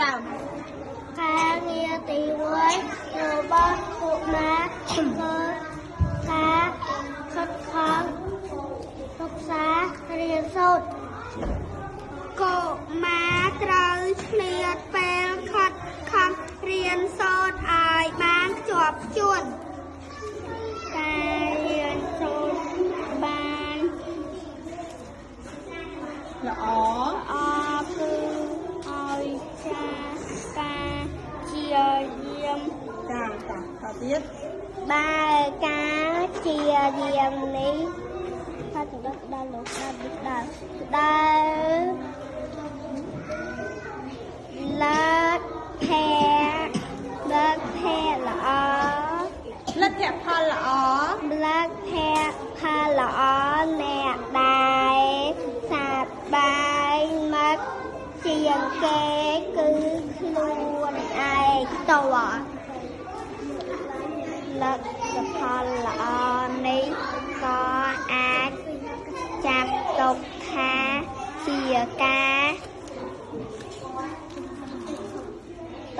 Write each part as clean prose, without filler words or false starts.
ដើម ការងារទី1របស់កុមារគឺការខិតខំសិក្សារៀនសូត្រកុមារត្រូវឆ្លៀតពេលខិតខំរៀនសូត្រឲ្យបានខ្ជាប់ខ្ជួនការរៀនសូត្របាន ល្អ ល្អគឺឲ្យចាការជាយាម ចាចាតទៀត បើការជាយាមនេះថាទៅដល់លោកដល់ដល់ដល់លើកភែលើកភែល្អ លទ្ធផលល្អ លើកភែផលល្អអ្នកដែលសាបាយមកជាងគេគឺខ្លួនឯងផ្ទាល់លទ្ធផលល្អនេះក៏អាចចាប់ទុកថាជាការ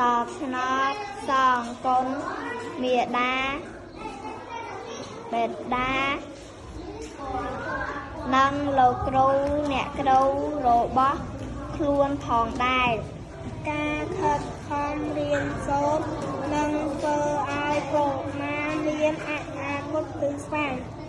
តបស្នងសងគុណមេដាបេដានិងលោកគ្រូអ្នកគ្រូរបស់ខ្លួនផងដែរ ការខិតខំរៀនសូត្រនឹងធ្វើឲ្យកុមារមានអនាគតភ្លឺស្វាង។